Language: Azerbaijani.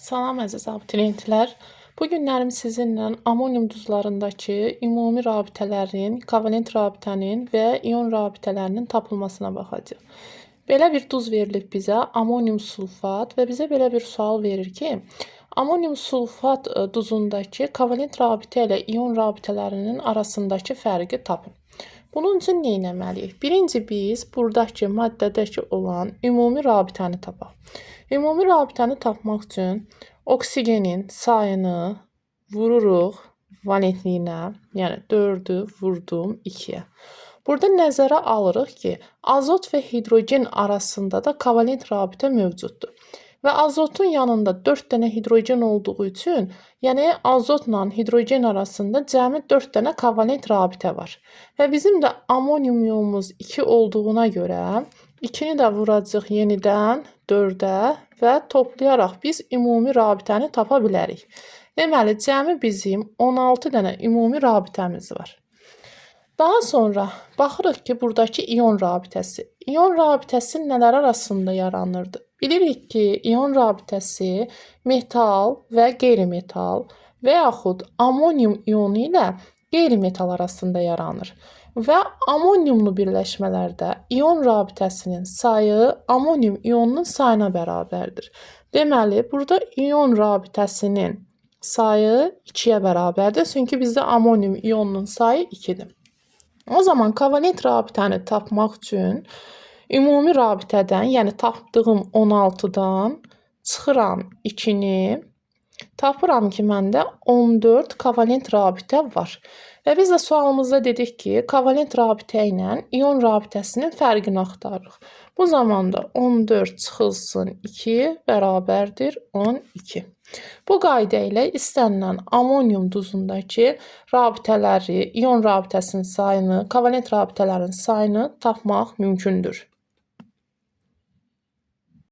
Salam əziz abituriyentlər. Bu günlərim sizinlə amonium duzlarındakı ümumi rabitələrin, kovalent rabitənin və ion rabitələrinin tapılmasına baxacağıq. Belə bir duz verilib bizə, amonium sulfat və bizə belə bir sual verir ki, amonium sulfat duzundakı kovalent rabitə ilə ion rabitələrinin arasındakı fərqi tapın. Bunun üçün nə etməliyik? Birinci biz buradakı maddədəki olan ümumi rabitəni tapaq. Ümumi rabitəni tapmaq üçün oksigenin sayını vururuq valentliyinə, yəni 4-ü vurdum 2-yə. Burada nəzərə alırıq ki, azot və hidrogen arasında da kovalent rabitə mövcuddur. Və azotun yanında 4 dənə hidrogen olduğu üçün, yəni azotla hidrogen arasında cəmi 4 dənə kovalent rabitə var. Və bizim də amonium ionumuz 2 olduğuna görə 2-ni də vuracağıq yenidən 4-ə və toplayaraq biz ümumi rabitəni tapa bilərik. Deməli, cəmi bizim 16 dənə ümumi rabitəmiz var. Daha sonra baxırıq ki, buradakı ion rabitəsi. İon rabitəsi nələr arasında yaranırdı? Bilirik ki, ion rabitəsi metal və qeyri-metal və yaxud amonium ionu ilə qeyri-metal arasında yaranır. Və amoniumlu birləşmələrdə ion rabitəsinin sayı amonium ionunun sayına bərabərdir. Deməli, burada ion rabitəsinin sayı 2-yə bərabərdir. Çünki bizdə amonium ionunun sayı 2-dir. O zaman kovalent rabitəni tapmaq üçün ümumi rabitədən, yəni tapdığım 16-dan çıxıram 2-ni, tapıram ki, məndə 14 kovalent rabitə var. Və biz də sualımızda dedik ki, kovalent rabitə ilə ion rabitəsinin fərqini axtarırıq. Bu zaman da 14 çıxılsın 2 bərabərdir 12. Bu qayda ilə istənilən amonium duzundakı rabitələri, ion rabitəsinin sayını, kovalent rabitələrin sayını tapmaq mümkündür.